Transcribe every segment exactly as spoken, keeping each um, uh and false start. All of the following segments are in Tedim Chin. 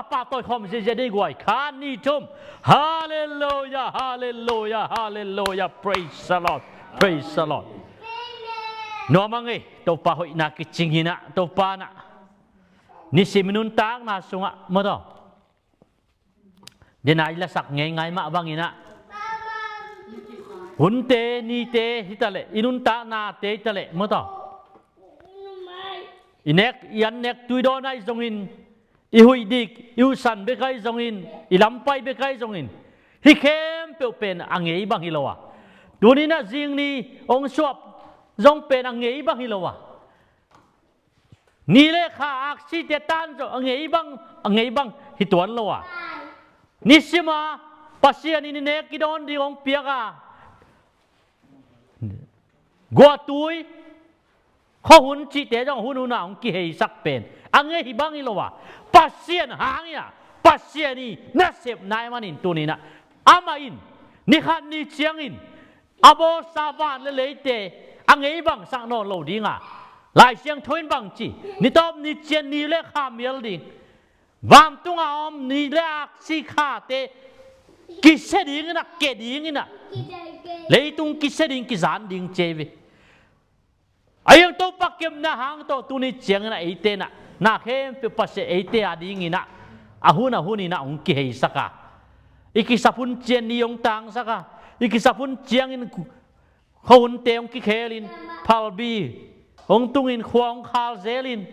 pahtawi khawm ziazia dei guai. Khat, nih, thum. Halleluia, halleluia, halleluia. Praise the Lord, praise the Lord. Nuam a ngei, Topa hoihna kicing hi-in ah, Topa in ah nisim i nuntakna sungah, mawtaw, dena i lasak ngeingai mah bangin ah, hunte, nite hi taleh, i nuntaknate hi taleh, mawtaw, i nek, i an nek tui dawn ahi zongin, i huih dik, i huhsan bek ahi zongin, i lampai bek ahi zongin, hih khempeuh pen a ngei bang hi lo a, tuni-in ah zing ni hong suah zong pen a ngei bang hi lo a, ni le kha aksite tan zong a ngei bang, a ngei bang hi tuan lo a, nisim a Pasian in i nek i dawn ding hong piak a, guahtui, khuahun cihte zong hun hun a hong kiheisak pen a ngei hi bang hi lo a, Pasian hang hi a, Pasian i nasepna ahih manin tuni-in ah, amah in ni khat ni ciangin a bawlsa van le leite a ngei bangsak nawn lo ding a, Lai Siangtho in bang ci, ni tawp ni ciang ni le kha mial ding, vantung a om ni le aksi khate kisia dingin ah, kia dingin ah, leitung kisia ding, kizan ding ci hi ve. Ahi zong Topa kepna hang tawh tuni ciangin ah eite in ah, na khempeuh Pasian eite a dingin ah, a hun a hun in ah hong kiheisak a, i kisap hun ciang ni hong tangsak a, i kisap hun ciangin khuahunte hong kikhelin, phalbi hong tungin, khua hong khal zelin,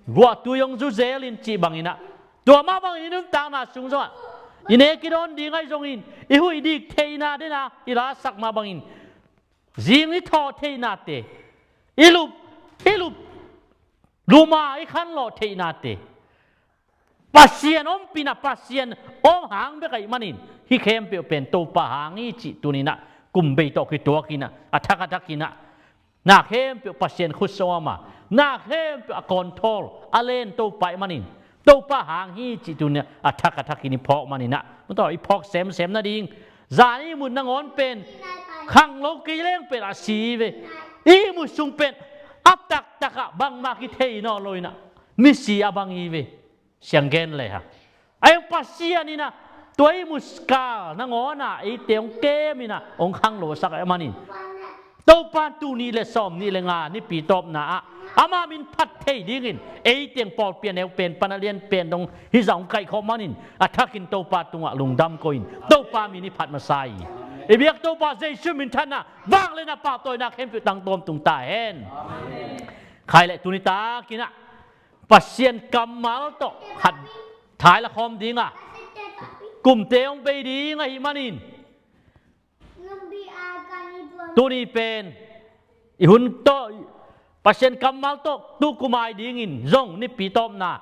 guahtui hong zu zelin cih bangin ah, tua mah bangin i nuntakna sung zongah i nek i dawn ding ahi zongin, i huih dik theihna dena i lasak mah bangin, zing i thawh theihnate, i lup, i lup lum a i khanlawh theihnate, Pasian ompihna, Pasian om hang bek ahih manin, hih khempeuh pen Topa hang hi cih tuni-in ah, kum bei tawh kituakin ah, a thak a thakin ah, na khempeuh Pasian khut sung a om a, na khempeuh a control, a len Topa ahih manin, Topa hang hi cih tuni-in ah, a thak a thakin i phawk manin ah, mawtaw, i phawk semsem nading, zan ihmut nangawn pen khanglo kei leng pen a si hi ve. Ihmut sung pen a taktak ah bangmah kithei nawn lo-in ah, misi a bang hi ve. Siang gen le ha. Ahi zong Pasian in ah tua ihmut kal nangawn ah eite hong kem in ah, hong khanglosak ahih manin, Topa in tul nih le sawmnih le nga Nipi tawpna ah ama min phat thei dingin, ei teng pawlpi a neu pen pan a lian pen dong hih zah hong kaihkhawm manin, a thakin Topa tungah lungdam ko-in Topa min i phat masa hi. I biak Topa Jesu minthanna, vangliatna, pahtawina khempeuh tang tawm tung ta hen. Khai leh tuni takin ah Pasian kammal tawh khat thaila khawm ding a, kumte hong bei ding ahih manin, tuni pen i hun tawh, Pasian kammal tawh tu kum a dingin zong Nipi tawpna,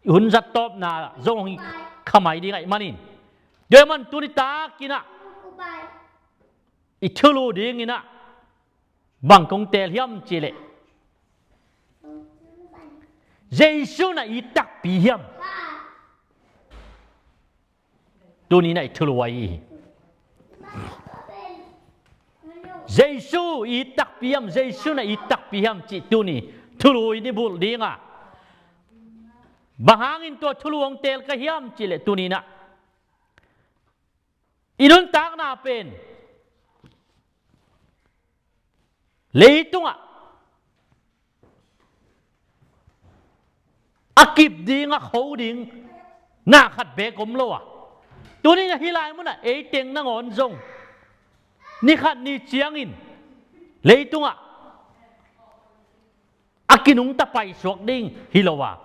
i hun zat tawpna zong hong khamai ding ahih manin, tua ahih manin tuni takin ah i thulu dingin ah bang kong teel hiam cih leh, Jesu na it takpi hiam? Tuni na i thulu ahi hi. Jesu i it takpi hiam, Jesu na it takpi hiam cih tuni thulu i ni bulh ding a, bang hangin tua thulu hong teel ka hiam cih leh, tuni na i nuntakna pen leitungah a kip ding, a kho ding na khat beek om lo a, tuni na hih lai munah ei teng nangawn zong ni khat ni ciangin leitungah a kinungta paisuak ding hi lo a,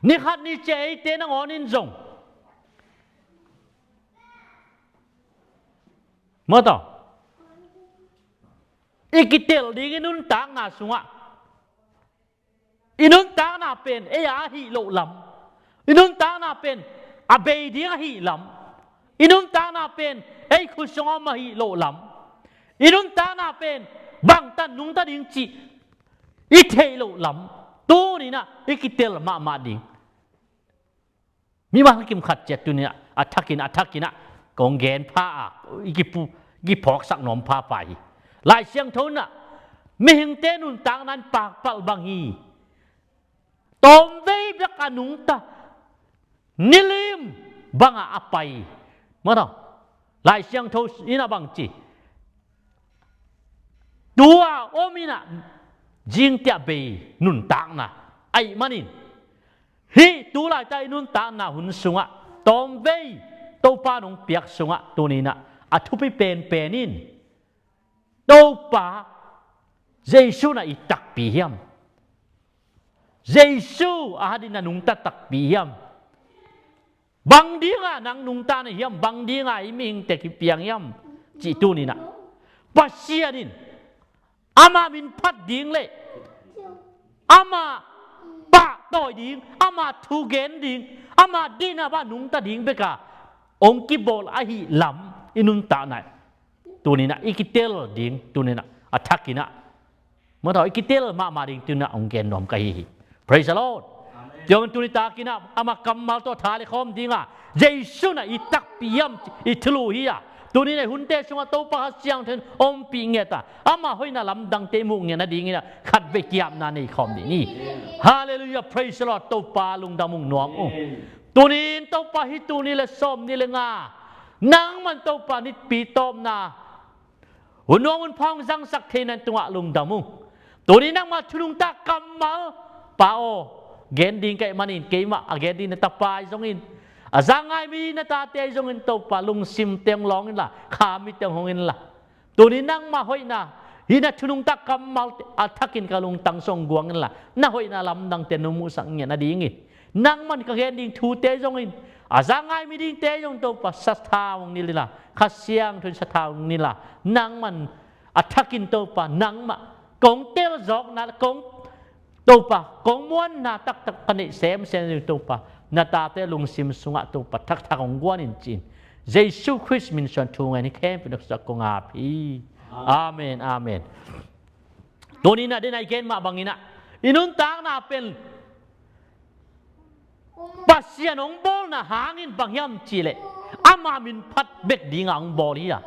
ni khat ni ciang eite nangawn in zong, mawtaw, i kitel ding i nuntakna sungah, i nuntakna pen ei a ahih loh lam, i nuntakna pen a bei ding ahih lam, i nuntakna pen ei khut sungah om ahih loh lam, i nuntakna pen bangtan nungta ding cih i theih loh lam, tuni na i kitel mahmah ding. Mimal kim khat ciat tuni na a thakin, a thakin ah kong gen pha a, i kipu, i kiphawksak nuam phapha hi. Lai Siangtho na mihingte nuntakna in pakpalh bang hi. Tawmvei bek a nungta, nilim bangah a pai. Maw taw, Lai Siangtho in a bang ci, tua om in a zingtiah bei nuntakna ahih manin, hih tu laitak i nuntakna hun sungah tawmvei Topa nong piak sungah tuni in a, a thupi penpen in, Topa Jesu na i takpi hiam? Jesu a hat in a nungta takpi hiam? Bang dinga nang nungta na hiam? Bang dinga i mihingte kipiang hiam? Cih tuni in a, Pasian in ama min phat ding le ama pahtawi ding, ama thugen ding, ama dihna bang nungta ding bek a hong kibawl ahih lam i nuntakna tuni in a i kitel ding, tuni in a, a thak in a, maw taw, i kitel mahmah ding tuni in a hong gen nuam ka hi hi. Praise the Lord. Amen. Tua ahih manin tuni tak in a ama kammal tawh tha le khawm ding a, Jesu na i takpi hiam, i thulu hi a, tuni in a i hunte sungah Topa Kha Siangtho in ompih ngiat a, ama hoihna lamdangte i muh ngiat nading in a khatvei ki-apna nei khawm ding hi. Hallelujah, praise the Lord. Topa lungdam ung, nuam ung. Amen. Tuni in Topa, hih tul nih le sawm nih le nga, nangman Topa nitpi tawpna hun nuam hun pha hong zangsak theihna tungah lungdam ung. Tuni nangmah thu nungta kammal, Pa aw, gen ding ka hih manin keimah a gen ding na tapa ahi zongin, a za ngai mi na tate ahi zongin Topa, lungsim teng lawng inla, kha mi teng hong inla, tuni nangmah hoihna, hih na thu nungta kammal a thakin ka lungtang sung guang inla, na hoihna lamdangte nong muhsak ngiat nadingin, nangman ka gen ding thute zongin, a za ngai mi dingte zong Topa, sathau hong nilh inla, Kha Siangtho in sathau hong nilh a, nangman a thakin Topa, nangmah kong telzawkna, kong, Topa, kong muanna taktak ka neih semsem ding Topa, na tate lungsim sungah Topa thakthak hong guan in ci-in, Jesu Khrist min suang thu ngen hi khempeuh na khusak kong ap hi. Amen, amen. Tuni in a, den a i gen mah bangin a, i nuntakna pen Pasian hong bawlna hangin bang hiam cih leh, ama min phat bek dinga hong bawl hi a.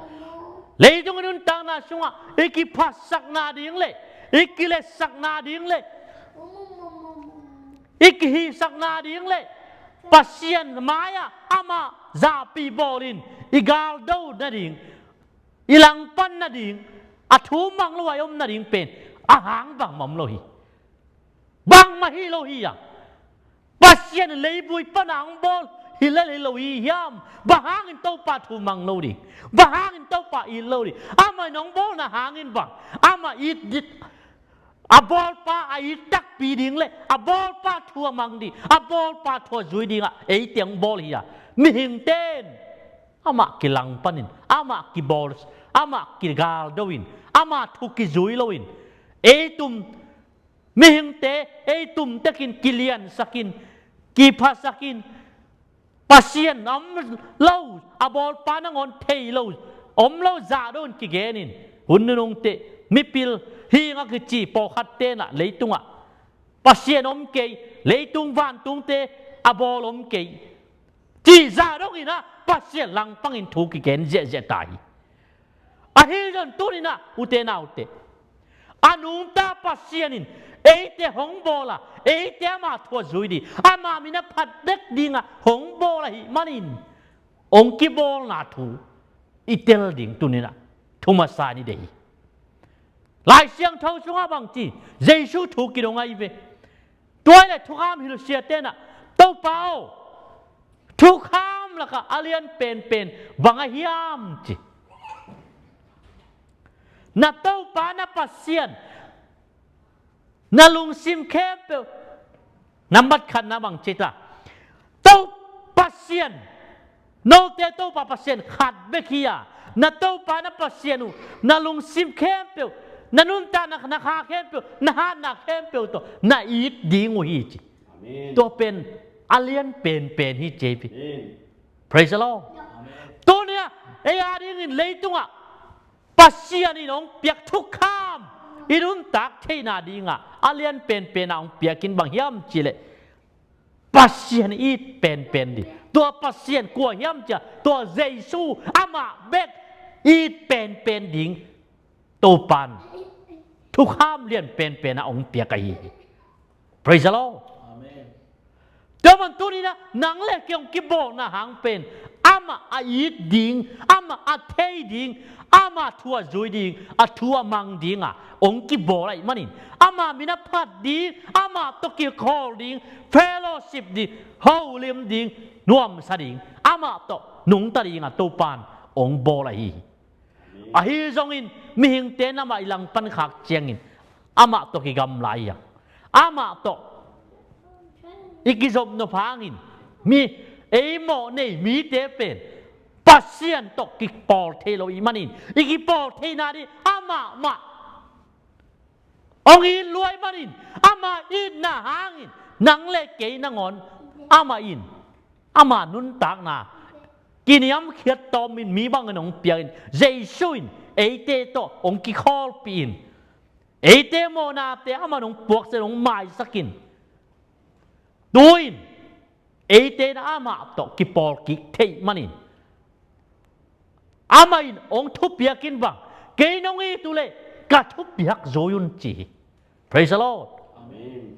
Leitung i nuntakna sungah i kiphatsakna ding le, i kiletsakna ding le, i kihisakna ding le, Pasian mai-ah ama zahpih bawlin i galdo nading, i langpan nading, a thu mang lo a i om nading pen a hang bangmah om lo hi. Bangmah hi lo hi a. Pasian in leivui pana hong bawl hi lel hi lo hi hiam? Bang hangin Topa thu mang lo ding? Bang hangin Topa it lo ding? Amah in hong bawlna hangin bang, amah it ding, a bawlpa a it takpi ding le a bawlpa thu a mang ding, a bawlpa thu a zui dingah eite hong bawl hi a. Mihingte in amah kilangpanin, amah kibawl, amah kigaldoin, ama thu kizui loin, ei tum mihingte ei tumtekin kiliansakin, kiphasakin, Pasian om lo, a bawlpa nangawn thei lo, om lo zahdoin kigenin, hun nunungte, mipil hing a kici pawlkhatte in a leitungah Pasian om kei, leitung vantungte a bawl om kei, cih zah dongin a Pasian langpangin thu kigen ziahziah ta hi. Ahi zongin tuni in a, ute naute, a nungta Pasian in eite hong bawl a, eite ama thu a zui ding, ama min a phat bek dinga hong bawl ahih manin, hong kibawlna thu i tel ding tuni in a thu masa in i deih hi. Lai Siangtho sungah bang ci, Jesu thu kidong ahi ve. Tua ahih leh thukham hilhsiate in a, Topa aw, thukham lakah a lian penpen bang a hiam ci. Na Topa na Pasian na lungsim khempeuh, nambat khatna bang ci ta, To Pasian, note Topa Pasian khat bek hi a, na Topa na Pasian uh na lungsim khempeuh, na nuntakna, na kha khempeuh, na hatna khempeuh tawh na it ding uh hi ci. Amen. Tua pen a lian penpen hi ci hi. Amen. Praise the Lord. Amen. Tuni a ei a dingin leitungah Pasian in hong piak thukham i nuntak theihna dingah a lian penpen a hong piak in bang hiam cih leh, Pasian it penpen ding. Tua Pasian kua hiam cih a, tua Jesu amah bek it penpen ding Topan thukham lian penpen a hong piak ahi hi. Praise the Lord. Amen. Tua man tuni-in ah nang le kei hong kibawlna hang pen amah a it ding, amah a thei ding, amah thu a zui ding, a thu a mang ding a hong kibawl ahih manin, ama min a phat ding, amah tawh kikhawl ding, fellowship ding, holim ding, nuamsa ding, amah tawh nungta ding a Topa'n hong bawl ahi hi. Ahi zongin mihingte in amah i langpan khak ciangin amah tawh kigamla hi a, amah tawh i kizopnop hangin mi, ei mawh nei mite pen Pasian tawh kipawl thei lo ahih manin, i kipawl theihna ding amah mah hong it lua ahih manin, ama itna hangin nang le kei nangawn amah in ama nuntakna kiniamkhiat tawmin mi bangin hong piakin, Jesu in eite tawh hong kikhawlpihin, eite mawhnate amah in hong puaksak, hong maisakin, tu-in eite in amah tawh kipawl kik theih manin, amah in hong thupiakin bang, kei nong it uh leh ka thupiak zui un ci hi. Praise the Lord. Amen.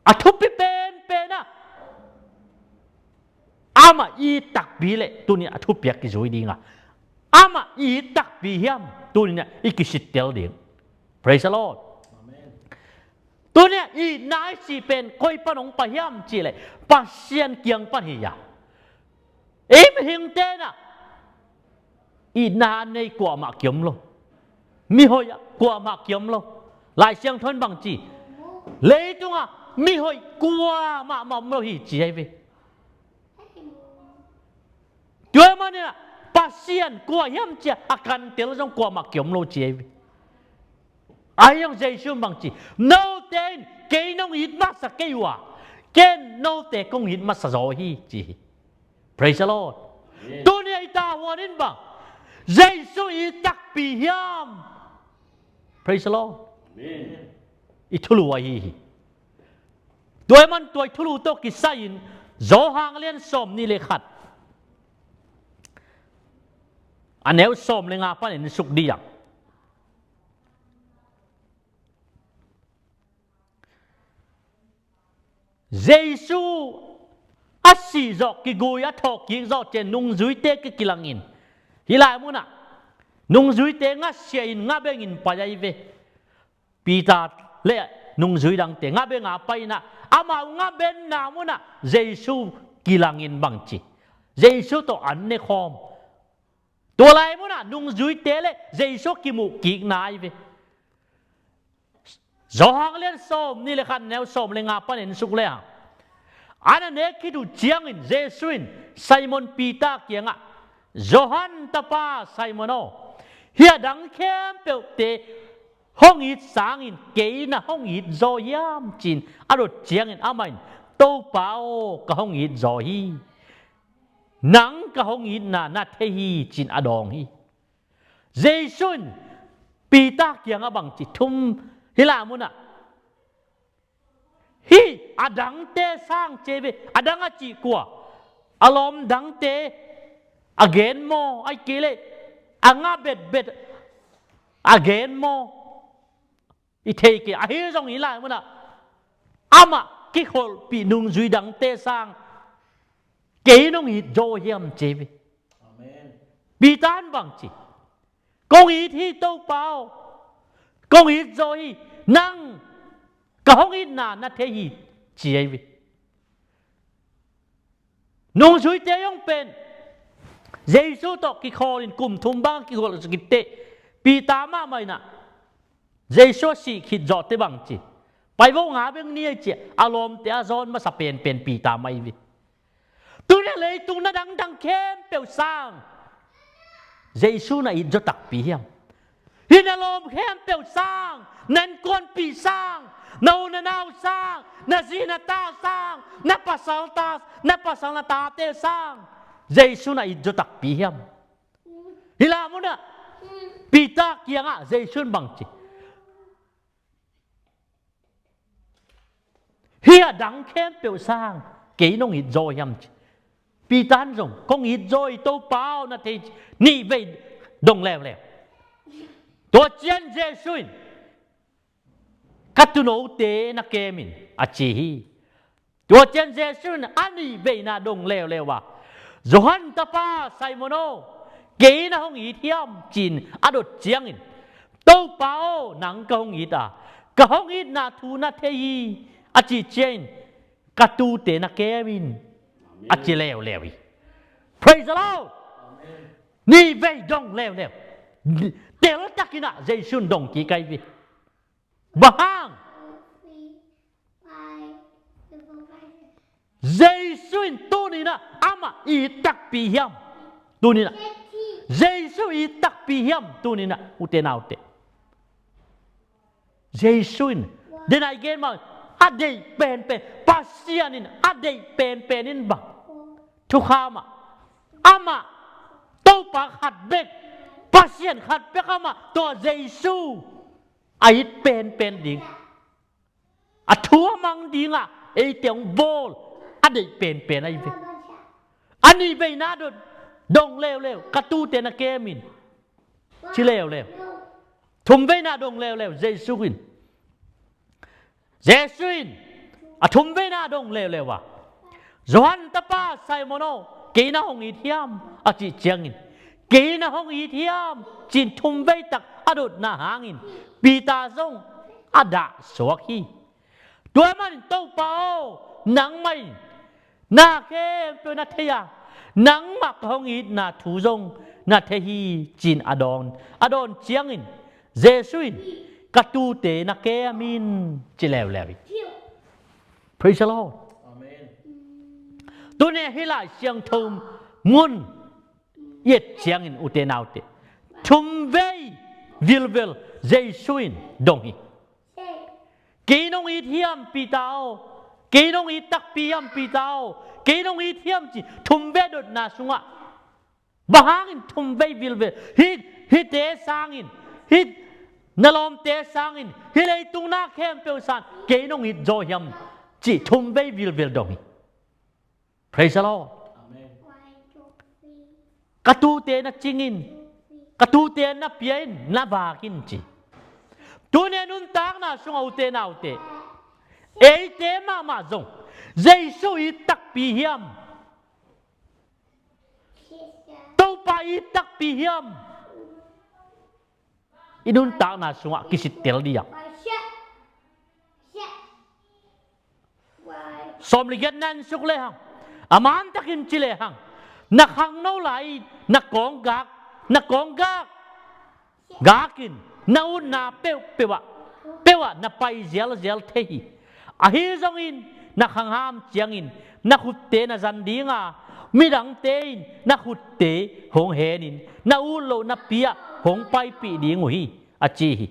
A thupi penpen ah amah it takpi leh tuni a thupiak kizui ding a, amah it takpi hiam tuni-in ah i kisittel ding. Praise the Lord. Amen. Tuni-ah itna i cih pen koi pan hong pai hiam cih leh Pasian kiang pan hi a. Ei mihingte in ah itna a nei kuamah kiom lo. Mihoih ah kuamah kiom lo. Lai Siangtho in bang ci? Leitungah mihoih kuamah mah om lo hi ci ahi ve. Tua ahih manin ah Pasian kua hiam ci-a a kantel zong kuamah kiom lo ci ahi ve. Ahi zong Jesu in bang ci? Note in kei nong it masa kei uh a, ken note kong it masa zaw hi ci hi. Praise the Lord. Amen. Tuni-ah i tavuan in bang, Jesu it takpi hiam? Praise the Lord. Amen. I thulu ahi hi. Tua ahih man tua i thulu tawh kisai-in Johan lian sawmnih le khat, a neu sawm le nga pan en suk dih a. Jesu a sih zawh, kigui a thawhkik zawh ciang nungzuite kikilangin, hih lai munah nungzuite ngasiahin ngabengin pai ahi ve. Peter le nungzui dangte ngabenga pai-in ah, amau ngabenna munah Jesu kilangin bang ci? Jesu tawh an ne khawm. Tua lai munah nungzuite le Jesu kimuh kikna ahi ve. Johan lian sawmnih le khat, neu sawm le nga pan en suk le hang, an a nek khit uh ciangin Jesu in Simon Peter kiangah, Johan tapa Simon aw, hih a dang khempeuhte hong it sangin kei na hong it zaw hiam ci-in a dot ciangin amah in, Topa aw, ka hong it zaw hi. Nang ka hong itna na thei hi ci-in a dawng hi. Jesu in Peter kiangah bang ci? Thum, hih lai munah hih a dangte sang ci ahi ve. A dang a cih kua? A lawm dangte a gen maw, ahih kei leh a ngah betbet a gen maw? I thei kei. Ahi zong hih lai munah amah kikholhpih nungzui dangte sang kei nong it zaw hiam ci ahi ve. Amen. Peter in bang ci? Kong it hi Topa aw, kong it zaw hi, nang ka hong itna na thei hi ci ahi ve. Nungzuite zong pen Jesu tawh kikhawlin kum thum bang kikholh zaw khit teh, Peter mahmah in ah Jesu a sih khit zawh teh bang ci? Pai vo, nga beng ni, a ci a, a lawmte a zawn masa penpen Peter mah ahi ve. Tuni-a leitung na dangdang khempeuh sang Jesu na it zaw takpi hiam? Hih na lawm khempeuh sang, na innkuanpih sang, na u na nau sang, na zi na ta sang, na pasal ta, na pasal na tate sang Jesu na it zaw takpi hiam? Hih lai munah Peter kiangah Jesu in bang ci? Hih a dang khempeuh sang kei nong it zaw hiam ci? Peter in zong, kong it zaw hi Topa aw, na thei hi, nih vei dong leuleu. Tua ciang Jesu in, ka tuunote na kem in, a ci hi. Tua ciang Jesu in a nih veina dong leuleu a, Johan tapa Simon aw, kei na hong it hiam? Ci-in a dot ciangin, Topa aw, nang ka hong it a, ka hong itna thu na thei hi, a cih ciangin, ka tuute na kem in, a ci leuleu hi. Praise the Lord. Nih vei dong leuleu. Teltakin ah Jesu in dong kik hi ve. Bang hang? Jesu in tuni-in ah amah it takpi hiam? Tuni-in ah Jesu it takpi hiam? Tuni-in ah, ute naute, Jesu in, den a i gen mah, a deih penpen, Pasian in a deih penpen in bang, thukham ah, amah, Topa khat bek, Pasian khat bek amah, tua Jesu a it penpen ding, a thu a mang dingah eite hong bawl a deih penpen ahi ve. A nih veina dong leuleu, ka tuute na kem in, ci leuleu. Thum veina dong leuleu, Jesu in, Jesu in a thum veina dong leuleu a, Johan tapa Simon aw, kei na hong it hiam? A cih ciangin, kei na hong it hiam? Ci-in thum vei tak a dotna hangin Peter zong a dah suak hi. Tua manin, Topa aw, nangmah in na khempeuh na thei a, nangmah ka hong itna thu zong na thei hi, ci-in a dawn, a dawn ciangin Jesu in, ka tuute na kem in, ci leuleu hi. Praise the Lord. Amen. Tuni hih Lai Siangtho mun i et ciangin, ute naute, thum vei vilvel Jesu in dong hi. Kei nong it hiam, Peter aw? Kei nong it takpi hiam, Peter aw? Kei nong it hiam, ci thum vei dotna sungah. Bang hangin thum vei vilvel? Hih, hihte sangin, hih na lawmte sangin, hih leitung na khempeuh sangin kei nong it zaw hiam, ci thum vei vilvel dong hi. Praise the Lord. Amen. Ka tuute na cing in, ka tuute na pia in, na vak in, ci. Tuni a nuntakna sungah, ute naute, eite mahmah zong Jesu it takpi hiam? Topa it takpi hiam? I nuntakna sungah kisittel ding a. Sawm le giat na en suk lehang, a mantakin ci lehang, na khangno lai-in na kawnggak, na kawnggak, gak in, na utna peuhpeuh ah, peuh ah na pai zialzial thei hi. Ahi zongin na khangham ciangin na khutte na zan ding a, midangte in na khutte hong henin na ut loh napi-ah hong paipih ding uh hi, a ci hi.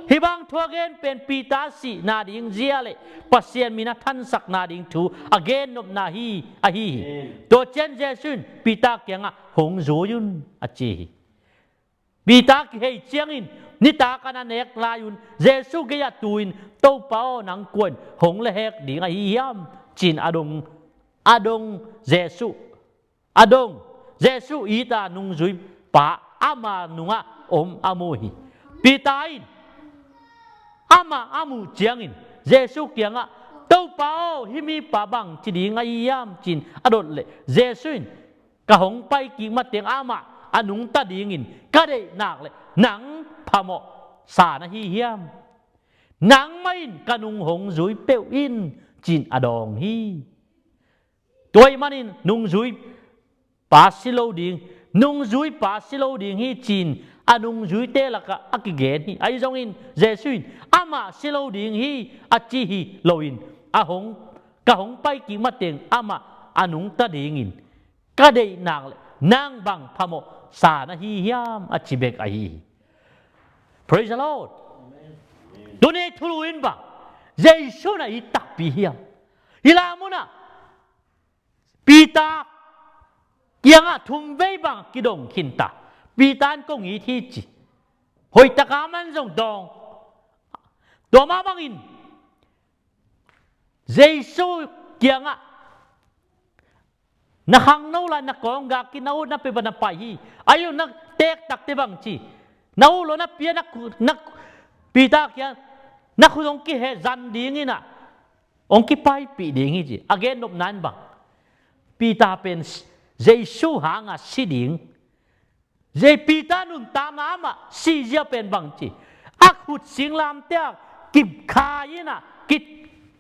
Hih bang thu a gen pen Peter sihna ding zia le Pasian min a thansakna ding thu a gennopna hi, ahi hi. Amen. Tua ciang Jesu in Peter kiangah, hong zui un, a ci hi. Peter kihei ciangin, nitak a na nek lai-un Jesu gei-ah tu-in, Topa aw, nang kua in hong lehhek ding ahi hiam? Ci-in a dong, a dong Jesu, a dong Jesu it a nungzuipa ama nungah om a mu hi. Peter in amah a muh ciangin Jesu kiangah, Topa aw, hih mipa bangci ding ahi hiam? Ci-in a dot leh Jesu in, ka hong pai kik mateng amah a nungta dingin ka deih nak leh nang phamawh sa na hi hiam? Nangmah in ka nung hong zui peuh in, ci-in a dawng hi. Tua ahih manin nungzuipa si lo ding, nungzuipa si lo ding hi, ci-in a nungzuite lakah a kigen hi. Ahi zongin Jesu in amah si lo ding hi, a ci hi loin, a hong, ka hong pai kik mateng amah a nungta dingin ka deih nak leh nang bang phamawh sa na hi hiam, a ci bek ahi hi. Praise the Lord. Amen. Tuni thulu in bang Jesu na it takpi hiam? Hih la munah Peter kiangah thum vei bang kidong khinta. Peter in kong it hi ci. Hoihtak a man zong dawng. Tua mah bangin Jesu kiangah, na khangno lai, na kawnggak in, na ut na peuh ah na pai hi. Ahi zong na teek takte bangci, na ut loh napi-ah na khu-, na, Peter kiang, na khut hong kiheh zan dingin ah, hong kipaipih ding hi ci. A gen nopna in bang? Peter pen Jesu hanga si ding. Zei Peter nuntakna amah sihzia pen bang ci? A khut singlamteh ah kikhai in ah, ki,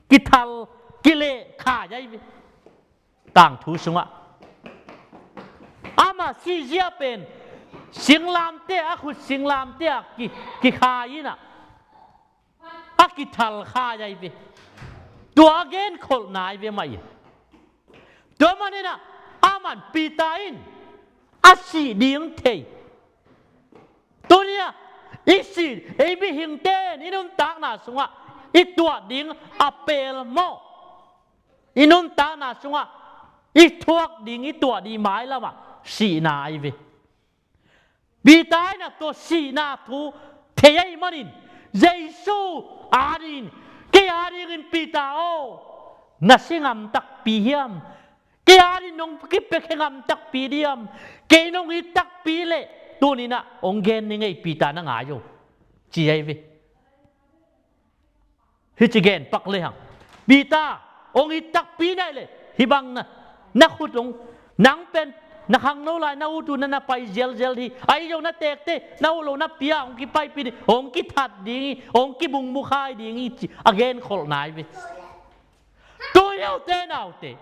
kithal, kileh khai ahi ve. Tangthu sungah amah sihzia pen singlamteh, a khut singlamteh ah ki, kikhai in ah, a kithal khai ahi ve. Tua a genkholhna ahi ve mah in. Tua manin ah aman Peter in a sih ding thei. Tuni ah i sih, ei mihingte in i nuntakna sungah i tuah ding a pelmawh, i nuntakna sungah i thuak ding, i tuah ding mailamah sihna ahi ve. Peter in ah tua sihna thu thei ahih manin Jesu adingin, kei adingin Peter aw, na si ngam takpi hiam? Kei adingin nong kipiakhia ngam takpi diam? Kei nong it takpi leh tuni in ah hong gen ning ei Peter, na ngai o, ci ahi ve. Hih ci gen pak lehang, Peter, hong it takpi na hih leh hih bang na, na khut hong, nang pen na khangno lai na ut uh na, na pai zialzial hi. Ahi zong na teekte, na ut loh na pia hong kipaipih ding, hong kithat ding hi, hong kibungbukhai ding hi ci a genkholhna ahi ve. Tui, ute naute,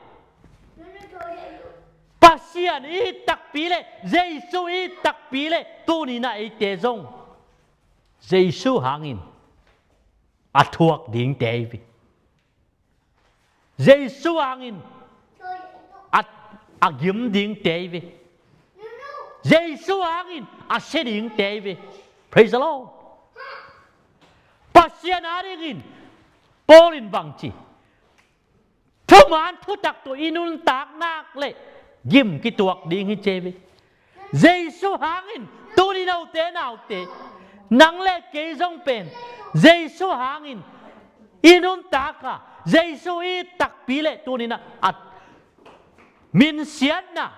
Pasian i it takpi leh, Jesu i it takpi leh tuni in ah eite zong Jesu hangin a thuak dingte ahi ve. Jesu hangin a, a gim dingte ahi ve. Jesu hangin a si dingte ahi ve. Praise the Lord. Pasian adingin Paul in bang ci? Thuman thutak tawh i nuntak nak leh gim kituak ding hi ci ahi ve. Jesu hangin tuni, ute naute, nang leh kei zong pen Jesu hangin i nuntak a, Jesu i it takpi leh tuni in ah minsiatna,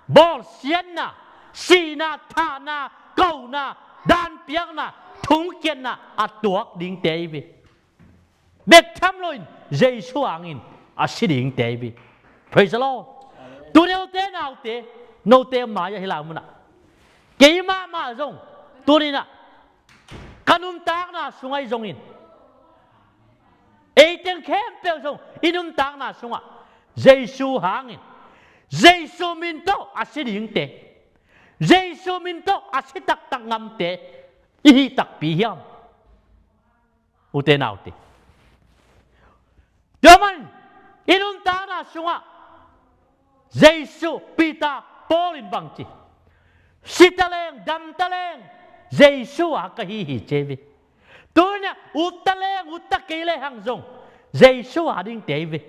bawlsiatna, sihna, thahna, kohna, danpiakna, thungkiatna a tuak dingte ahi ve. Bek tham loin Jesu hangin a si dingte ahi ve. Praise the Lord. Tuni, ute naute, note mai-ah hih lai munah, kei mahmah zong tuni in ah ka nuntakna sungah ahi zongin, ei teng khempeuh zong i nuntakna sungah Jesu hangin, Jesu min tawh a si dingte, Jesu min tawh a si taktak ngamte i hih takpi hiam? Ute naute, tua man i nuntakna sungah Jesu, Peter, Paul in bang ci? Si taleng, dam taleng, Jesu a ka hi hi ci ahi ve. Tuni in ah ut taleng, ut ta kei lehang zong Jesu a dingte ahi ve.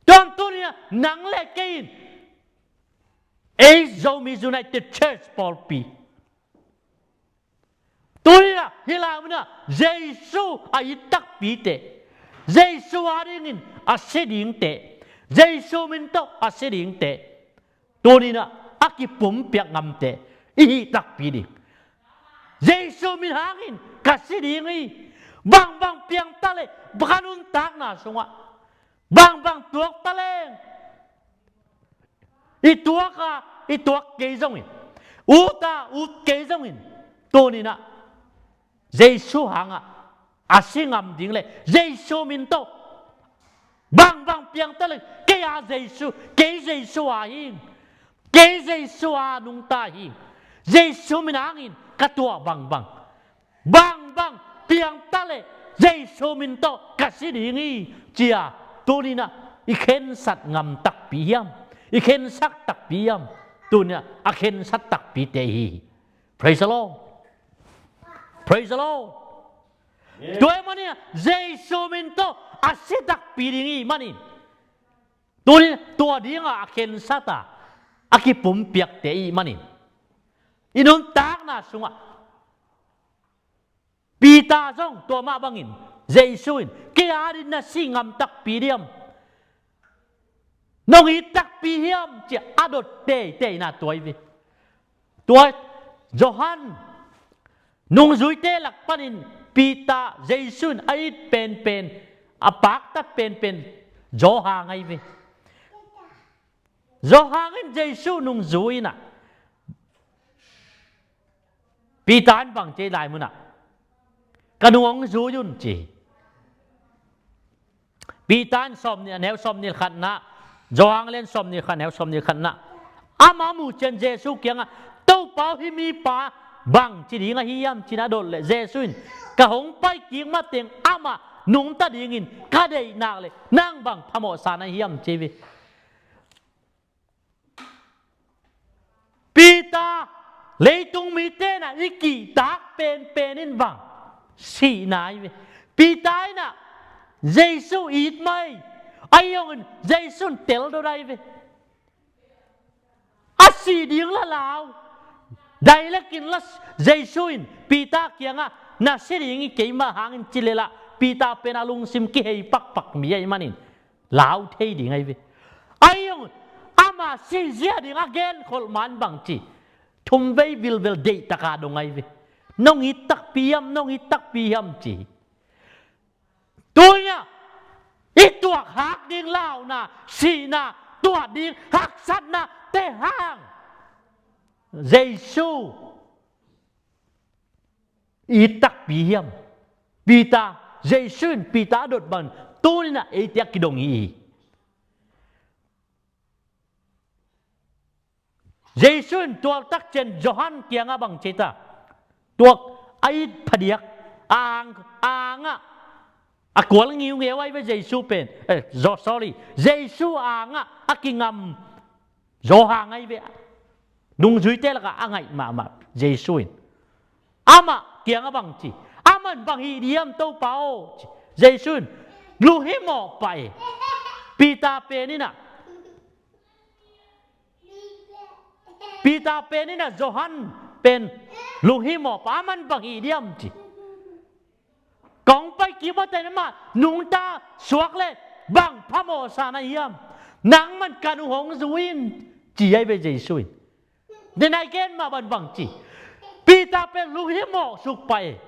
Tua tuni in ah nang leh kei in, ei Zomi United Church pawlpi, tuni in ah hih lai munah Jesu a it takpite, Jesu adingin a si dingte, Jesu min tawh a si dingte, tuni in ah a kipumpiak ngamte i hih takpi ding. Jesu min hangin ka si ding hi. Bangbang piang taleh ka nuntakna sungah, bangbang tuak taleng, i tuak a, i tuak kei zongin, ut a, ut kei zongin, tuni in ah Jesu hangah a si ngam ding leh Jesu min tawh bangbang piang taleng, kei a Jesu, kei Jesu a hing, kei Jesu a nungta hing, Jesu min hangin ka tuah bangbang, bangbang piang taleh Jesu min tawh ka si ding hi, ci-a tuni in ah i khensat ngam takpi hiam? I khensak takpi hiam? Tuni in ah a khensat takpite hi. Praise the Lord. Praise the Lord. Tua ahih manin ah Jesu min tawh a si takpi ding i hih manin, tuni in ah tua dingah a khensat a, a kipumpiakte i hih manin, i nuntakna sungah Peter zong tua mah bangin, Jesu in, kei adingin na si ngam takpi diam? Nong it takpi hiam? Ci-a a dot teitei in ah tua hi ve. Tua Johan nungzuite lak panin Peter, Jesu in a it penpen, A paktat penpen Johan ahi ve. Johan in Jesu nungzui in ah, Peter in bang ci lai munah, ka nung hong zui un ci. Peter in sawmnih, a neu sawmnih khatna, Johan lian sawmnih khat, neu sawmnih khatna, amah a muh ciang Jesu kiangah, Topa aw, hih mipa bang ci ding ahi hiam ci-in a dot leh Jesu in, ka hong pai kik mateng amah nungta dingin ka deih nak leh nang bang phamawhsa na hiam ci hi. Peter, leitung mite in ah i kihtak penpen in bang? Sihna ahi ve. Peter in ah Jesu it mai, ahi zongin Jesu in tel dot ahi ve. A sih ding la lau. Direct in la, Jesu in Peter kiangah, na si ding hi keimah hangin ci leh lah, Peter pen a lungsim kihei pakpak mi ahih manin lau thei ding ahi ve. Ahi zongin ama sihzia ding a genkholh man bang ci, thumvei vilvel deihtak a dong ahi ve. Nong it takpi hiam, nong it takpi hiam ci. Tuni-ah i tuak hak ding launa, sihna, tuah ding haksatnate hang Jesu it takpi hiam? Peter, Jesu in Peter a dot bang tuni-in ah eite a kidong hi. Jesu in tualtak ciang Johan kiangah bang ci ta? Tuak a it phadiak, a ang, a angah a kual ngiungeu ahi ve Jesu pen. Eh, zo-, sorry, Jesu angah a kingam Johan ahi ve. Nungzuite lakah a ngaih mahmah Jesu in. Amah kiangah bang ci? Amah in bang hih ding hiam Topa aw ci. Jesu in, lunghimawh pah e. Peter pen in ah, Peter pen in ah Johan pen lunghimawh pah, amah in bang hih ding hiam ci. Kong pai kik mateng amah nungta suak leh bang phamawhsa na hiam? Nangmah in ka nung hong zui in ci ahi ve Jesu in. Denai gen mah bang bang ci. Peter pen lunghimawh suk pah e.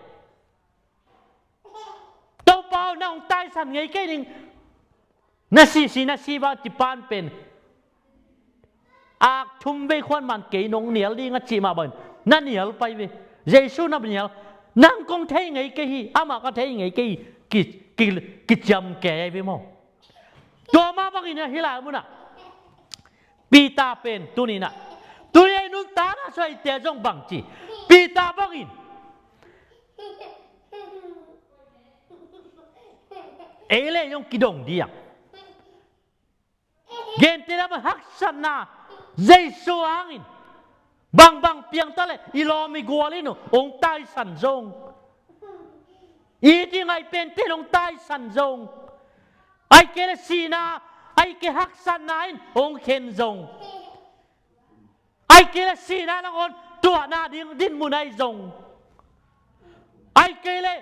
Topa aw, na hong taisan ngei kei ning. Na si, si, na si va ci pan pen. Ak thumvei khuan man kei nong nial ding a cih mah bangin na nial pah ve. Jesu na nial. Nang kong thei ngei kei hi, amah ka thei ngei kei hi. Ki, ki, kiciam kei ahi ve maw. Tua mah bangin ah hih lai munah Peter pen tuni-in ah, tuni-in ah i nuntakna sung a ite zong bang ci? Peter bangin ei leh zong kidong ding a, gentehna bang haksatna, Jesu hangin bangbang piang ta leh i lawm i gual in uh hong taisan zong, i it i ngaih pente in hong taisan zong, ahih kei leh sihna, ahih kei haksatna in hong khen zong, ahih kei leh sihna nangawn tuahna ding dinmun ahi zong, ahih kei leh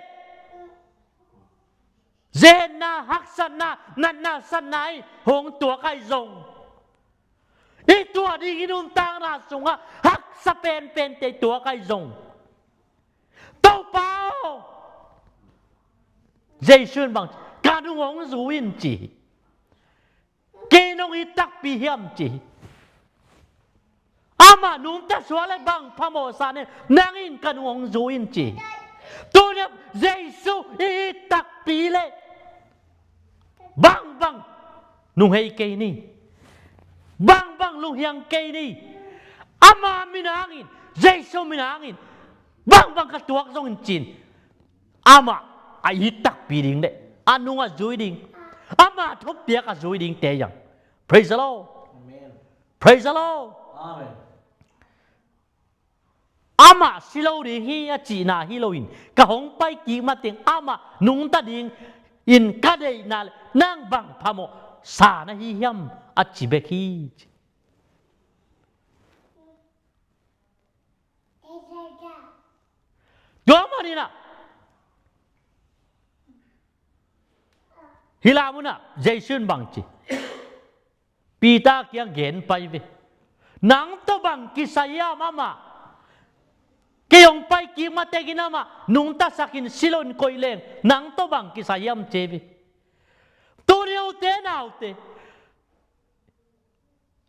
zeetna, haksatna, natna, satna in hong tuak ahi zong, i tuah ding i nuntakna sungah haksa penpente i tuak ahi zong, Topa aw, Jesu in bang, ka nung hong zui in ci hi. Kei nong it takpi hiam ci hi. Amah nungta suak leh bang phamawhsa na hiam, nang in ka nung hong zui in ci hi. Tuni-in Jesu i it takpi leh bangbang nunghei kei ni. Bangbang lunghiang kei ni. Ama min hangin, Jesu min hangin bangbang ka tuak zongin ci-in, amah a it takpi ding leh a nung a zui ding, ama thupiak a zui dingte hi hang. Praise the Lord. Amen. Praise the Lord. Amen. Amah si lo ding hi a cihna hi loin, ka hong pai kik mateng amah nungta dingin ka deihna leh nang bang phamawhsa na hi hiam a ci bek hi. Tua manin ah hih lai munah Jesu in bang ci? Peter kiang gen pah ve. Nang tawh bang kisai hiam amah? Kei hong pai kik matengin amah nungtasakin si loin koih leng nang tawh bang kisai hiam ci hi ve. Ute naute,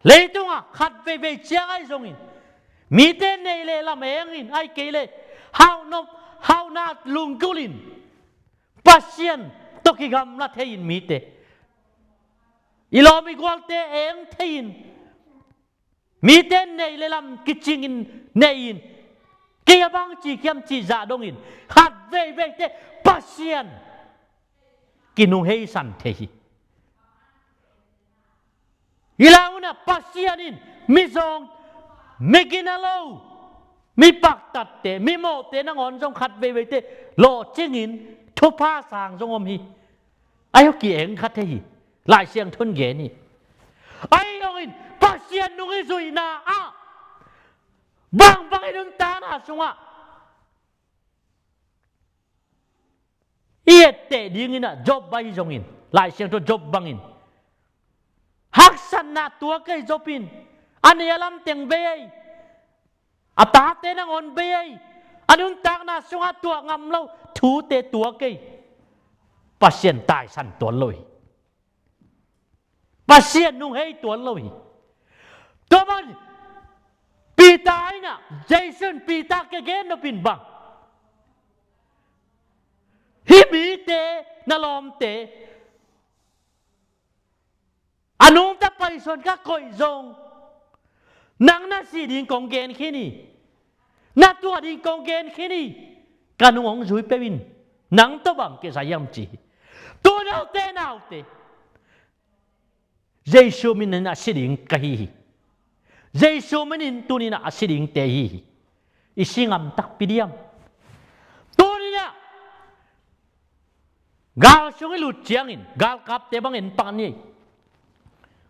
leitungah khat veivei ciang ahi zongin, mite neih le lam engin, ahih kei leh hauhnop, hauhna lunggulhin, Pasian tawh kigamla thei-in mite, i lawm i gualte eng thei-in, mite neih le lam kicingin nei-in, kei a bang ci hiam cih zah dongin, khat veiveite Pasian kinungheisan thei hi. Hi lai munah Pasian in mizawng, mi gina lo, mi paktatte, mi mawhte nangawn zong khat veiveite lawhcingin thupha sang zong om hi. Ahi zong ki-eng kha thei hi. Lai Siangtho in gen hi. Ahi zongin Pasian nung i zuihna ah bangbang i nuntakna sungah i etteh dingin ah, Job ahi zongin, Lai Siangtho Job bangin haksatna tuak ei Job in. A nei a lam teng bei ei. A tate nangawn bei ei. A nuntakna sungah tuah ngam lo thute tuak ei. Pasian taisan tuan lo hi. Pasian nunghei tuan lo hi. Tua man Peter in ah, Jesu in Peter kiang gen nop in bang, hih mite, na lawmte, a nungta paisuan ka koih zong, nang na sih ding kong gen khin hi. Na tuah ding kong gen khin hi. Ka nung hong zui peuh in. Nang tawh bang kisai hiam ci hi. Tua note naute, Jesu min in a si ding ka hi hi. Jesu min in tuni-in a si dingte hi hi. I si ngam takpi diam? Tuni-in gal sung i lut ciangin galkapte bangin pak ni.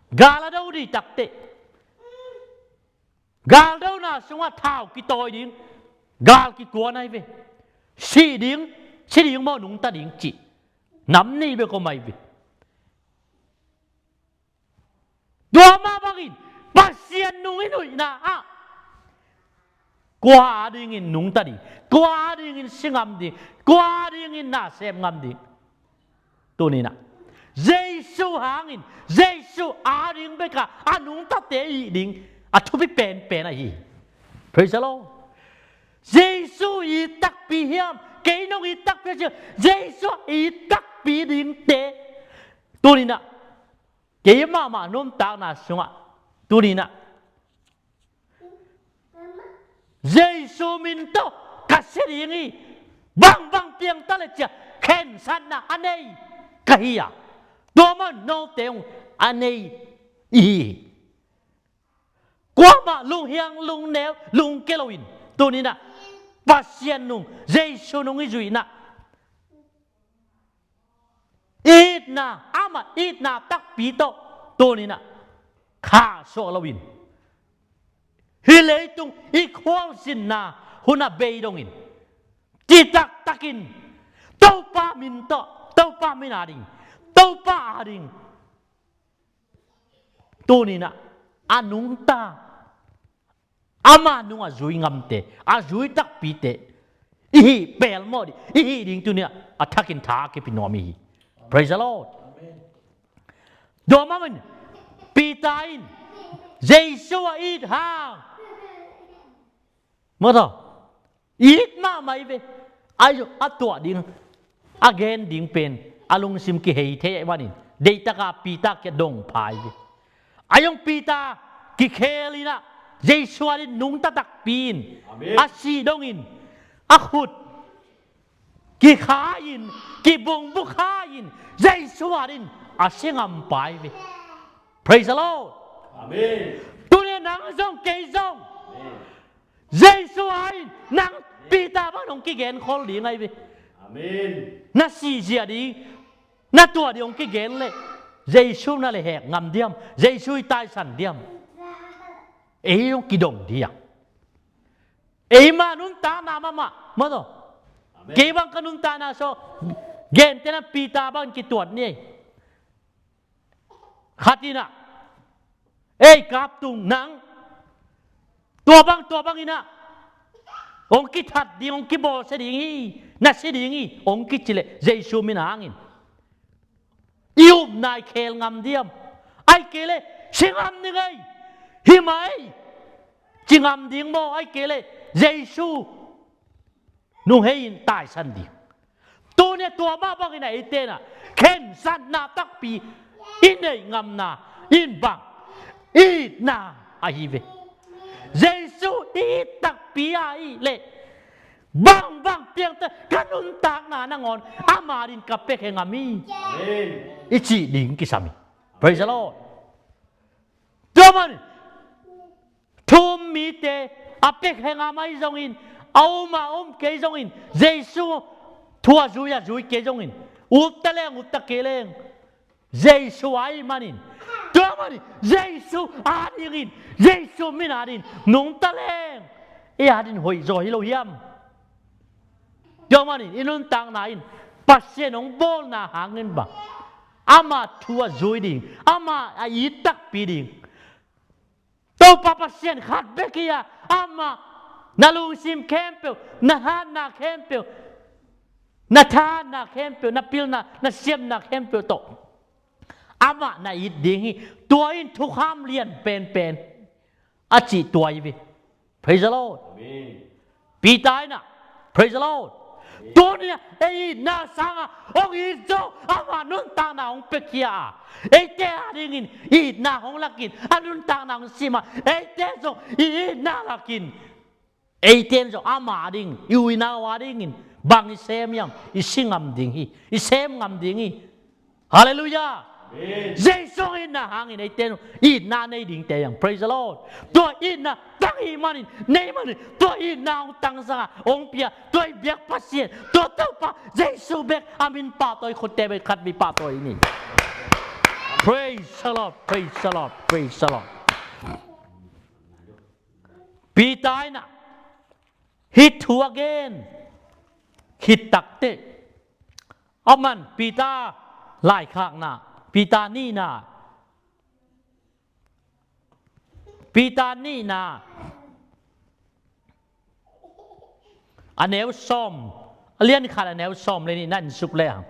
Gal a do dih takteh, gal dona sungah thau kitawi ding, gal kikuan ahi ve. Si ding, si ding maw, nungta ding cih nam nih bek om ahi ve. Tua mah bangin Pasian nung i nuihna ah kua adingin nungta ding, kua adingin si ngam ding, kua adingin na sem ngam ding? Tuni-in ah Jesu hangin, Jesu ading bek a a nungtate i hih ding a thupi penpen ahi hi. Praise the Lord. Jesu i it takpi hiam, kei nong it takpi hiam, Jesu i it takpi dingte, tuni-in ah kei mahmah nuntakna sungah, tuni-in ah Jesu min tawh ka si ding hi. Bangbang piang ta leh ci-a khensatna a nei ka hi a, tua mah note zong a nei i hi hi. Kuamah lunghiang lungneu lungkia loin, tuni-in ah Pasian nung, Jesu nung i zuihna, itna, amah itna takpi tawh, tuni-in ah khahsuah loin, hih leitung i khualzinna hun a bei dongin, citak takin Topa min tawh, Topa min ading, Topa ading, tuni-in ah a nungta, ama nung a zui ngamte, a zui takpite i hih pelmawh ding, i hih ding tuni-in ah a thakin tha a kipia nuam i hi. Praise the Lord. Amen. Tua mah bangin Peter in Jesu a it hang, maw, tua it mahmah hi ve. Ahi zong a tuah ding, a gen ding pen a lungsim kihei thei ahih manin deihtakin Peter kiang dong pha hi ve. Ahi zong Peter kikhel in ah, Jesu adingin nungta takpi in, amen, a sih dongin a khut kikhai-in, kibungbuk khai-in, Jesu adingin a si ngam pah hi ve. Praise the Lord. Amen. Tuni-in nang zong kei zong, amen, Jesu adingin nang Peter bangin hong kigen khol ding ahi ve. Amen. Na sihzia ding, na tuah ding hong kigen leh Jesu na lehhek ngam diam? Jesu i taisan diam? Ei hong kidong ding a, ei mah nuntakna mahmah, maw, tua. Amen. Kei bang ka nuntakna sung gentehna Peter bangin kituat ni ei. Khat in ah, ei, kaptung, nang tua bang, tua bangin ah hong kithat ding, hong kibawlsia ding hi, na si ding hi, hong kici leh Jesu min hangin i upna i khel ngam diam? Ahih kei leh si ngam ding ei, hi mah ei, ci ngam ding maw? Ahih kei leh Jesu nung hei in taisan ding. Tuni a tua mah bangin a eite in ah khensatna takpi i neih ngamna in bang, i itna ahi ve. Jesu i it takpi ahih leh bangbang piangte ka nuntakna nangawn ama adingin ka pia khe ngam hi. Amen. I cih ding kisam hi. Praise the Lord. Tua man thu um mite a pia khe ngam ahi zongin, a um a um kei zongin, Jesu thu a zui a zui kei zongin, up ta leng up ta kei leng Jesu ahih manin, tua manin Jesu adingin, Jesu min adingin nungta leng ei adingin hoih zaw hi lo hiam? Tua manin i nuntakna in Pasian hong bawlna hangin bang, ama thu a zui ding, ama a it takpi ding. Topa Pasian khat bek hi a, amah na lungsim khempeuh, na hatna khempeuh, na thahatna khempeuh, na pilna, na siamna khempeuh tawh amah na it ding hi. Tua in thukham lian penpen a cih tua hi ve. Praise the Lord. Amen. Peter in ah, praise the Lord. Tuni a ei itna sangin hong it zo, ama nuntakna hong piakhia a, eite adingin itna hong lakin, a nuntakna hong sim a, eite zong i itna lakin, eite in zong ama ading, i u i nau adingin bang i sem hiam? I si ngam ding hi, i sem ngam ding hi. Halleluiah. Amen. Jesu itna hangin eite in itna nei dingte hi hang. Praise the Lord. Tua itna tang hi manin, nei manin, tua itna hong tangsak a, hong pia, tua i biak Pasian, tua Topa Jesu bek a min pahtawi, khutte bek khat mi pahtawi ni. Praise the Lord, praise the Lord, praise the Lord. Peter in ah hih thu a gen khit takteh, aman Peter laikhakna, Peter nihna, Peter nihna a neu sawm, a lian khat a neu sawm le nihna en suk le hang.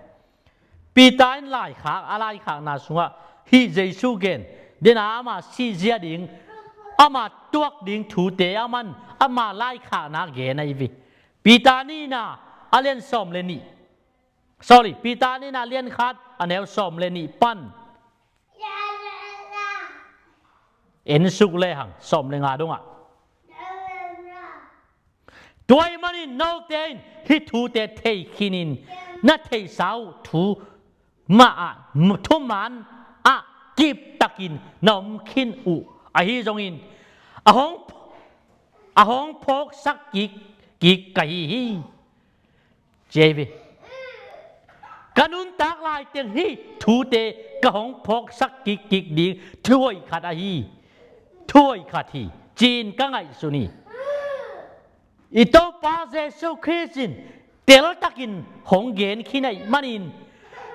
Peter in laikhak, a laikhakna sungah hih Jesu gen, den a ama sihzia ding, ama tuak ding thute, aman ama laikhakna gen ahi ve. Peter nihna a lian sawm le nih. Sorry, Peter nihna a lian khat a neu sawm le nih pan en suk le hang, sawm le nga dongah. Tua ahih manin note in hih thute thei khinin, na theihsa uh thu mah ah thuman ah kiptakin na om khin uh ahi zongin, a hong, a hong phawksak kik, kik ka hi hi, ci hi ve. Ka nuntak laiteng hih thute ka hong phawksak kikkik ding thuhoih khat ahi, thuhoih khat hi, ci-in ka ngaihsun hi. I Topa Jesu Khrist in teltakin hong gen khin ahih manin,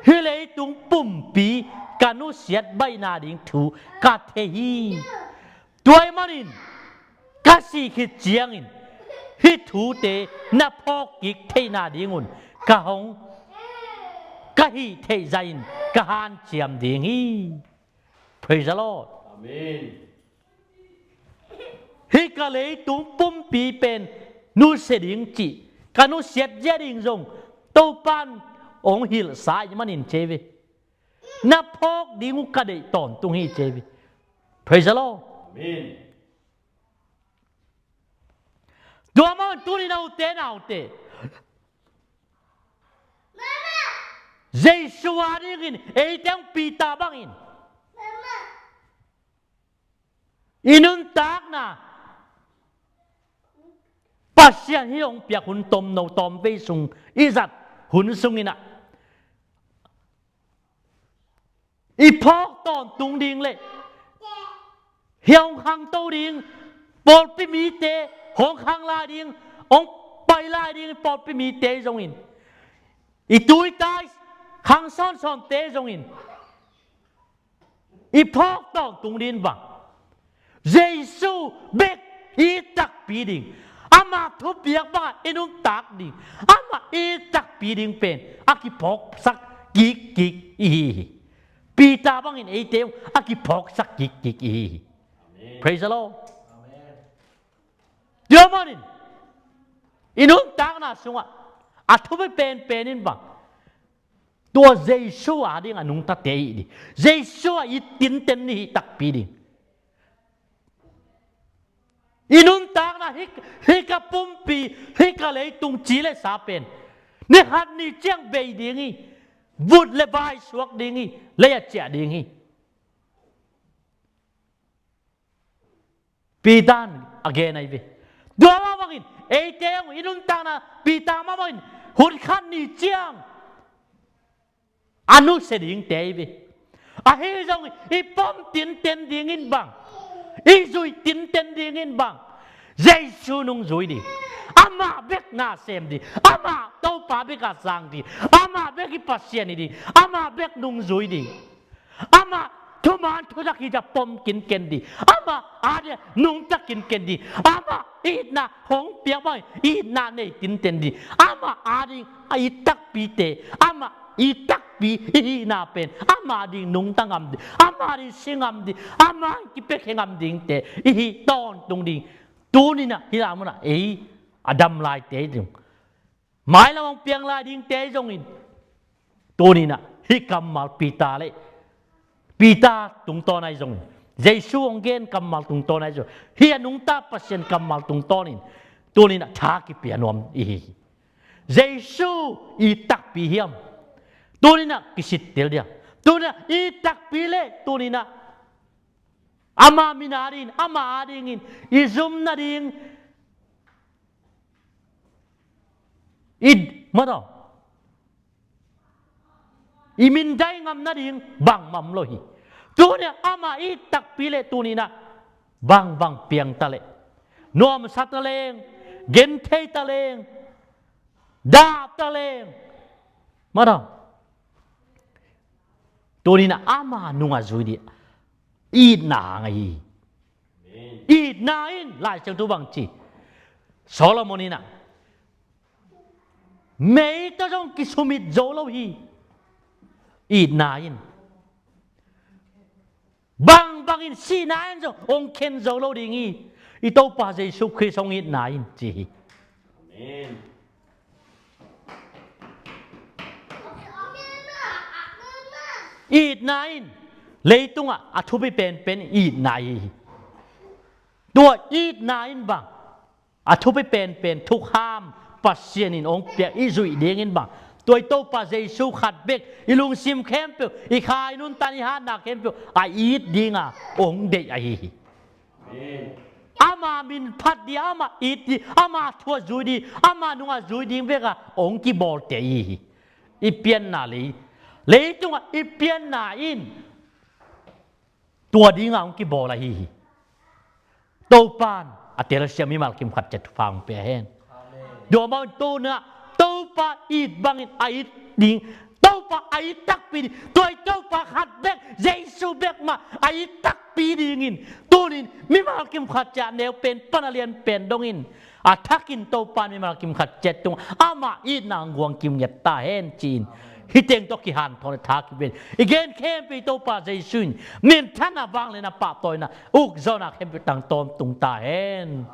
hih leitung pumpi ka nusiat baihna ding thu ka thei hi. Tua ahih manin ka sih khit ciangin hih thute na phawk kik theihna dingun ka hong, ka hih theih zahin ka hanciam ding hi. Praise the Lord. Amen. Hih ka leitung pumpi pen nusia ding cih, ka nusiat zia ding zong Topa in hong hilhsa ahih manin, ci hi ve. Na phawk ding uh ka deih tawntung hi, ci hi ve. Praise the Lord. Amen. Tua mah tuni na ute naute, Jesu adingin eite hong Peter bangin i nuntakna, Pasian hih hong piak hun tomno tawmvei sung i zat hun sungin ah, i phawk tawntung ding le hih hong khangto ding, pawlpi mite hong khang lai ding, hong pai lai ding pawlpi mite zongin, i tu i ta khang sawnsawnte zongin i phawk tawntung ding bang, Jesu bek i takpi ding, ama thupiak bangah i nuntak ding, ama i takpi ding pen a kiphawksak kikkik i hi hi. Peter bangin eite zong a kiphawksak kikkik i hi hi. Praise the Lord. Tua manin i nuntakna sungah a thupi penpen in bang, tua Jesu a ding a nungtate i hi ding. Jesu a i tinten ni hi takpi ding. I nuntakna hi, hi ka pumpi, hi ka leitung ci le sa pen ni khat ni ciang bei ding hi. Vut le vai suak ding hi. Lei a ciah ding hi. Peter in a gen ahi ve. Tua mah bangin eite zong i nuntakna Peter mah bangin hun khat ni ciang a nusia dingte ahi ve. Ahi zongin i pom tinten dingin bang, i zuih tinten dingin bang, Jesu nungzui ding. Amah bek na sem ding. Amah Topa bek a sang ding. Amah bek i Pasian hi ding. Amah bek nungzui ding. Amah thuman thutak hi ta pom kinken ding. Amah a ding nungta kinken ding. Amah itna hong piak bang itna nei tinten ding. Amah a ding a it takpite. Amah it takpi i hihna pen amah ding nungta ngam ding. Amah ding si ngam ding. Amah kipiakhia ngam dingte i hih tawntung ding. Tuninah hih lam unah ei a dam laite ding. Mailam hong piang lai dingte zongin tuninah hih kammal Peter le Peter tungtawn ahi zongin, Jesu hong gen kammal tungtawn ahi zongin, hih a nungta Pasian kammal tungtawnin tuninah tha kipia nuam i hi hi. Jesu it takpi hiam? Tuninah kisittel dia. Tuninah it takpi le tuninah ama min a dingin, ama a dingin i zum nading, i mataw, i mindai ngam nading bangmah om lo hi. Tuninah ama it takpi le tuninah bangbang piang ta leh, nuamsa ta leng, genthei ta leng, dah ta leng, mataw, tuninah ama nung a zui ding itna hang ahi hi. Itna in Lai Siangtho bang ci? Solomon inah mei tawh zong kisumit zo lo hi. Itna in bangbangin sihna in zong hong khen zo lo ding hi. I Topa Jesu Khrist hong itna in ci hi. Itna in leitungah a thupi penpen itna hi hi. Tua itna in bang a thupi penpen thukham Pasian in hong piak i zuih dingin bang, tua i Topa Jesu khat bek i lungsim khempeuh, i kha, i nuntak, i hatna khempeuh a it dinga hong deih ahi hi. Ama min phat ding, ama it ding, ama thu a zui ding, ama nung a zui ding beka hong kibawlte i hi. I pianna lei, leitungah i pianna in tua dinga hong kibawl ahi hi. Topan a telsiam mimal kim khat ciat thupha hong pia hen. Tua mah un tuninah Topa it bangin a it ding, Topa a it takpi ding, tua i Topa khat bek, Jesu bek mah a it takpi dingin tunin mimal kim khat ciat neu pen pan a lian pen dongin a thakin Topan mimal kim khat ciat tung ama itna hong guang kim ngiat ta hen ci-in, hih teng tawh kihanthawn a tha kipen i gen khempeuh i Topa Jesu in minthanna, vangliatna, pahtawina, ukzawhna khempeuh tang tawntung ta hen.